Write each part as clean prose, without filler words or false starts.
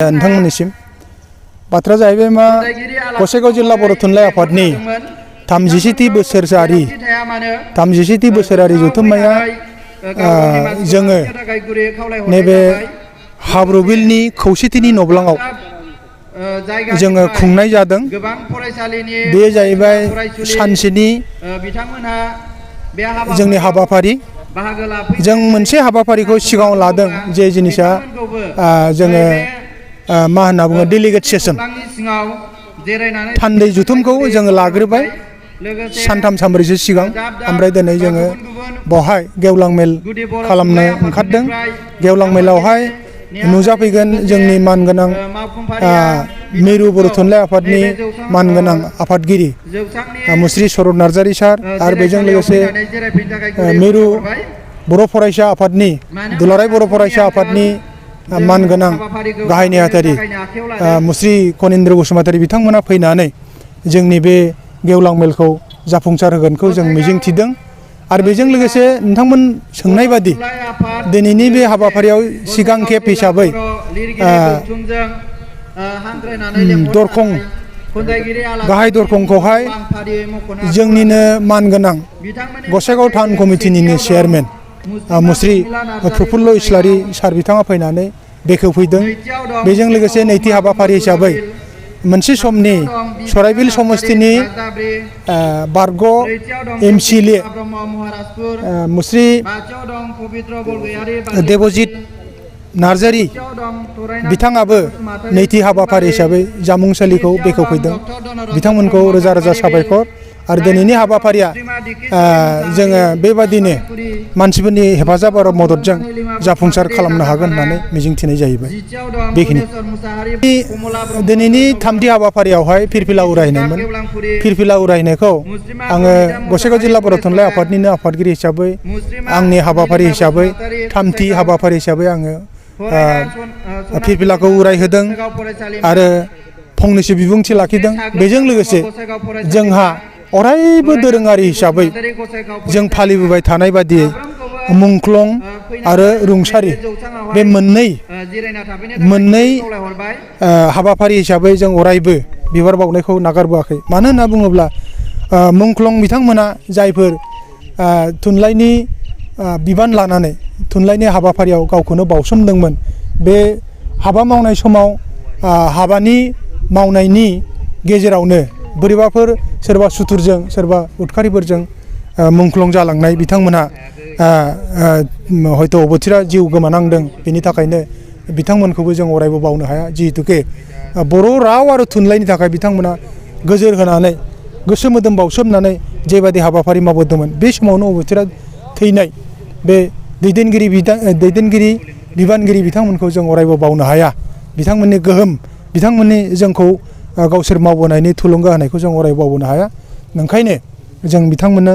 नोंथांमोननिसिम बाथ्रा जाहैबाय मा गसाइगाव जिल्ला बर' थुनलाइ आफादनि 37थि बोसोरारि जथुम्माया जोङो नैबे हाब्रुबिलनि खौसेथिनि नब्लाङाव जोङो खुंनाय जादों। बे जाहैबाय सानसेनि जोंनि हाबाफारि। जों मोनसे हाबाफारिखौ सिगाङाव लादों जे जिनिसा जोङो मा होनना बुङो डेलिगेट सेसन थान्दै जुथुमखौ जोङो लाग्रोबाय सानथाम सानब्रैसो सिगां। ओमफ्राय दिनै जोङो बेवहाय गेवलां मेल खालामनो ओंखारदों। गेवलां मेलावहाय नुजाफैगोन जोंनि मानगोनां मिरु बर' थुनलाइ आफादनि मानगोनां आफादगिरि मुस्रि सरत नार्जारि सार आरो बेजों लोगोसे मिरु बर' फरायसा आफादनि दुलाराय बर' फरायसा आफादनि मानगोनां गाहाय नेहाथारि मुस्रि कनिन्द्र बसुमतारी बिथांमोना फैनानै जोंनि बे गेवलां मेलखौ जाफुंसार होगोनखौ जों मिजिंथिदों। आरो बेजों लोगोसे नोंथांमोन सोंनाय बादि दिनैनि बे हाबाफारियाव सिगां खेब हिसाबै दरखं गाहाय दरखंखौहाय जोंनिनो मानगोनां गसाइगाव टाउन कमिटिनिनो चेयारमेन मुस्रि प्रफुल्ल इस्लारि सार बिथाङा फैनानै बेखेवफैदों। बेजों लोगोसे नैथि हाबाफारि हिसाबै मोनसे समनि सराइबिल समस्तिनि बारग' एमसिएलए मुस्रि देबजित नार्जारि बिथाङाबो नैथि हाबाफारि हिसाबै जामुंसालिखौ बेखेवफैदों। बिथांमोनखौ रोजा रोजा साबायखर। आरो दिनैनि हाबाफारिया जोङो बेबादिनो मानसिफोरनि हेफाजाब आरो मददजों जाफुंसार खालामनो हागोन होननानै मिजिंथिनाय जाहैबाय। बेखिनि दिनैनि थामथि हाबाफारियावहाय फिरफिला उरायनायमोन। फिरफिला उरायनायखौ आङो गसाइगाव जिल्ला बर' थुनलाइ आफादनिनो आफादगिरि हिसाबै आंनि हाबाफारि हिसाबै थामथि हाबाफारि हिसाबै आङो फिरफिलाखौ उरायहोदों आरो फंनैसो बिबुंथि लाखिदों। बेजों लोगोसे जोंहा अरायबो दोरोङारि हिसाबै जों फालिबोबाय थानाय बादियै मुंख्लं आरो रुंसारि बे मोननै हाबाफारि हिसाबै जों अरायबो बिबार बावनायखौ नागारबोआखै। मानो होनना बुङोब्ला मुंख्लं बिथांमोना जायफोर थुनलाइनि बिबान लानानै थुनलाइनि हाबाफारियाव गावखौनो बावसोमदोंमोन, बे हाबा मावनाय समाव हाबानि मावनायनि गेजेरावनो बोरैबाफोर सोरबा सुथुरजों सोरबा उदखारिफोरजों मुंख्लं जालांनाय बिथांमोनहा हयथ' अबथिरा जिउ गोमानांदों। बेनि थाखायनो बिथांमोनखौबो जों अरायबो बावनो हाया। जिहेतुके बर' राव आरो थुनलाइनि थाखाय बिथांमोना गोजोर होनानै गोसो मोदोम बावसोमनानै जेबादि हाबाफारि मावबोदोंमोन, बे समावनो अबथिरा थैनाय बे दैदेनगिरि बिबानगिरि बिथांमोनखौ जों अरायबो बावनो हाया। बिथांमोननि गोहोम, बिथांमोननि जोंखौ गावसोर मावबोनायनि थुलुंगा होनायखौ जों अरायबो बावनो हाया। ओंखायनो जों बिथांमोननो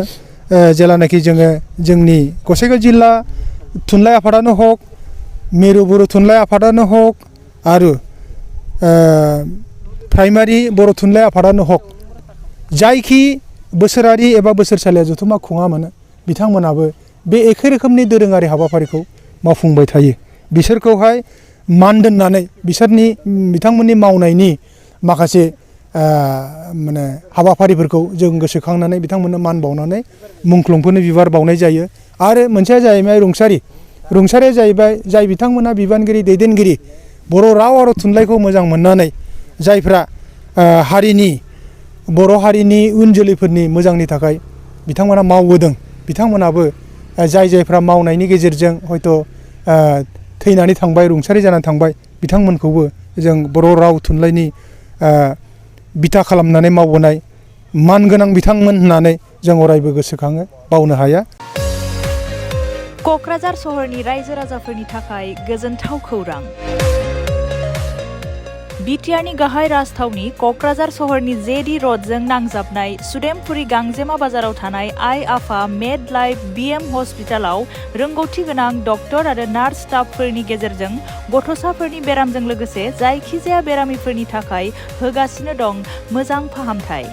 जेलानाखि जोङो जोंनि गसाइगाव जिल्ला थुनलाइ आफादानो हक, मिरु बर' थुनलाइ आफादानो हक आरो प्राइमारि बर' थुनलाइ आफादानो हक, जायखि बोसोरारि एबा बोसोरसालिया जथुम्मा खुङा मानो बिथांमोनाबो बे एखे रोखोमनि दोरोङारि हाबाफारिखौ मावफुंबाय थायो। बिसोरखौहाय मान दोननानै बिथांमोननि मावनायनि माखासे माने हाबाफारिफोरखौ जों गोसोखांनानै बिथांमोननो मान बावनानै मुंख्लंफोरनो बिबार बावनाय जायो। आरो मोनसेया जाहैबाय रुंसारिया जाहैबाय जाय बिथांमोना बिबानगिरि दैदेनगिरि बर' राव आरो थुनलाइखौ मोजां मोननानै जायफ्रा बर' हारिनि उन जोलैफोरनि मोजांनि थाखाय बिथांमोना मावबोदों, बिथांमोनाबो जायफ्रा मावनायनि गेजेरजों हयथ' थैनानै थांबाय, रुंसारि जानानै थांबाय, बिथांमोनखौबो जों बर' राव थुनलाइनि बिथा खालामनानै मावबोनाय मानगोनां बिथांमोन होननानै जों अरायबो गोसोखाङो, बावनो हाया। क'क्राझार सहरनि रायजो राजाफोरनि थाखाय गोजोनथाव खौरां। बिटिआरनि गाहाय राजथावनि क'क्राझार सहरनि जेडि रडजों नांजाबनाय सुदेमपुरि गांजेमा बाजाराव थानाय आइ आफा मेड लाइफ बिएम हस्पिटालाव रोंगौथि गोनां डक्टर आरो नार्स स्टाफफोरनि गेजेरजों गथ'साफोरनि बेरामजों लोगोसे जायखिजाया बेरामिफोरनि थाखाय होगासिनो दं मोजां फाहामथाय।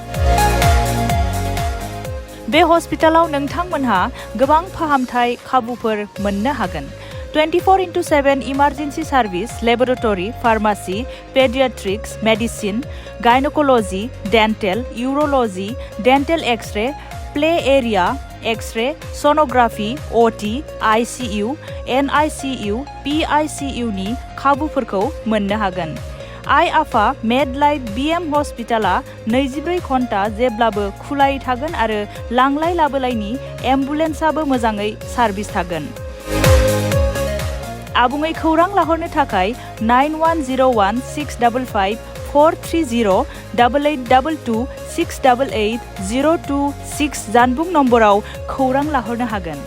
बे हस्पिटालाव नोंथांमोनहा गोबां फाहामथाय खाबुफोर मोननो हागोन। 24/7 emergency service, laboratory, pharmacy, paediatrics, medicine, gynaecology, dental, urology, dental x-ray, play area, x-ray, sonography, OT, ICU, NICU, PICU नि खाबुफोरखौ मोननो हागोन। आइ आफा मेडलाइफ बिएम हस्पिटाला 24 घन्टा जेब्लाबो खुलायै थागोन आरो लांलाय लाबोलायनि एम्बुलेन्सआबो मोजाङै सार्भिस थागोन। आबुङै खौरां लाहरनो थाखाय 9101 655 430 8822 688 026 जानबुं नम्बराव खौरां लाहरनो हागोन।